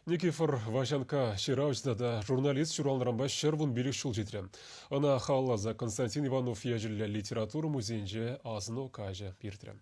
Никифор Ваҫанкка ҫыравҫӑ тата журналист ҫуралнӑранпа 115 ҫул ҫитрӗ. Ӑна халалласа Константин Иванов ячӗллӗ литература музейӗнче асӑну каҫӗ иртрӗ.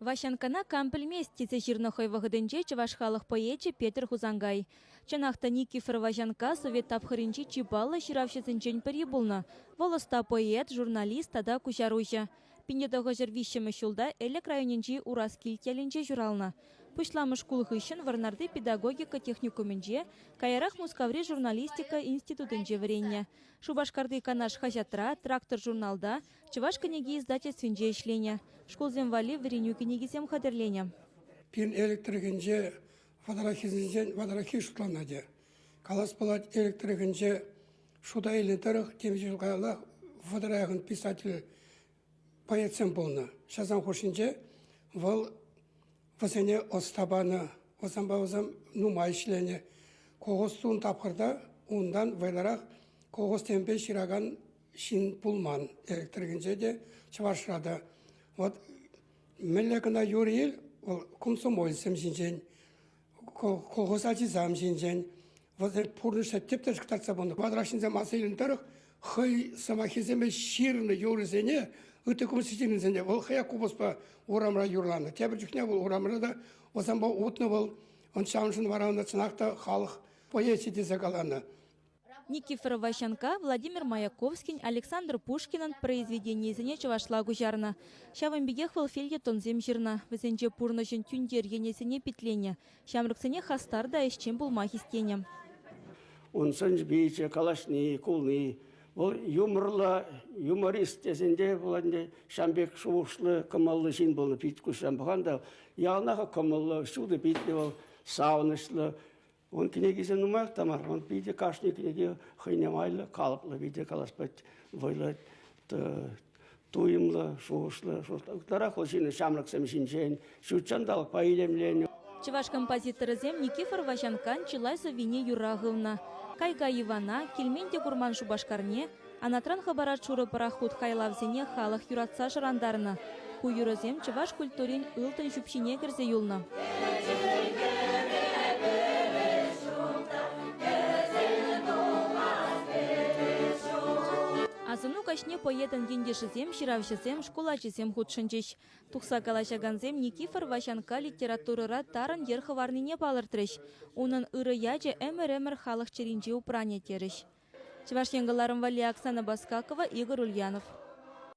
Ваҫанккана кам пӗлмест, тесе ҫырнӑ хӑй вӑхӑтӗнче чӑваш халӑх поэчӗ Петӗр Хусанкай. Чӑнах та Никифор Ваҫанкка совет тапхӑрӗнчи чи паллӑ ҫыравҫӑсенчен пӗри пулнӑ. Вӑл ӑста поэт, журналист тата куҫаруҫӑ. 1903 ҫулта Элӗк районӗнчи Ураскилт ялӗнче ҫуралнӑ. Пуҫламӑш шкул хыҫҫӑн Вӑрнарти педагогика техникумӗнче, каярах Мускаври журналистика институтӗнче вӗреннӗ. Шупашкарти «Канаш» хаҫатра, «Трактор» журналта, Чӑваш кӗнеке издательствинче ӗҫленӗ, шкулсем валли вӗренӳ кӗнекисем хатӗрленӗ. Пирӗн Элӗк тӑрӑхӗнче вӑтӑраххисенчен вӑтӑраххи шутланать. Калас пулать, Элӗк тӑрӑхӗнче шута илнӗ тӑрӑх темиҫе ҫул каяллах вӑтӑра яхӑн писатель поэтсем пулнӑ. Ҫавсен хушшинче вӑл вӗсене ӑста панӑ, вӗсемпе вӗсем нумай ӗҫленӗ. Колхоз тунӑ тапхӑрта унтан вӑйлӑрах колхозсемпе ҫыракан ҫын пулман электрикӗнче те, Чӑвашра та. Вот мӗнле кӑна юрӑ ил, вӑл комсомольцсем ҫинчен, колхоз ачисем ҫинчен, вӗсен пурнӑҫа тӗп-тӗрӗс кӑтартса пынӑ. Ватӑрах ҫынсем аса илнӗ тӑрӑх, хӑй сӑмахӗсемпе ҫырнӑ юрӑсене, ытти купӑсҫӑсене вӑл хӑех купӑспа урамра юрланӑ. Тепӗр чухне вӑл урамра та вӗсемпе утнӑ вӑл. Ҫавӑншӑн вара ӑна чӑнах та халӑх поэчӗ тесе каланӑ. Никифор Ваҫанка Владимир Маяковскин, Александр Пушкинӑн произведенийӗсене чӑвашла куҫарнӑ. Ҫавӑн пекех вӑл фельетонсем ҫырнӑ, вӗсенче пурнӑҫӑн тӳнтер енӗсене питленӗ, ҫамрӑксене хастар та ӗҫчен пулма хистенӗ. Ун сӑн-пичӗ, калаҫни, кулни, вӑл юморлӑ, юморист тесен те пулать ӗнтӗ, ҫавӑн пек шухӑшлӑ, кӑмӑллӑ ҫын пулнӑ. Пит куҫран пӑхан та яланах кӑмӑллӑ, ҫутӑ питлӗ вӑл, савӑнӑҫлӑ. Ун кӗнекисем нумаях та мар, ун питӗ кашни кӗнеке хӑйне майлӑ, калӑплӑ питӗ калас пулать, вӑйлӑ, туйӑмлӑ, шухӑшлӑ. Ытларах вӑл ҫыннӑ ҫамрӑксем ҫинчен, ҫут ҫанталӑкпа илемленнӗ. Чӑваш композиторӗсем Никифор Ваҫанккан чылай сӑввине юрра хывнӑ. Кай-кай Ивана, Килмен те курман Шупашкарне, Анатран хӑпарать шурӑ пӑрахут хайлавсене халӑх юратса шӑрантарнӑ. Ку юрӑсем чӑваш культурин ылтӑн ҫӳпҫине кӗрсе юлнӑ. Асӑну каҫне поэтӑн ентешӗсем, ҫыравҫӑсем, шкул ачисем хутшӑнчӗҫ. Тухса калаҫакансем Никифор Ваҫанкка литературӑра тарӑн йӗр хӑварнине палӑртрӗҫ. Унӑн ырӑ ячӗ ӗмӗр-ӗмӗр халӑх чӗринче упранӗ терӗҫ. Чӑваш Ен кӑларӑм валли Оксана Баскакова, Игорь Ульянов.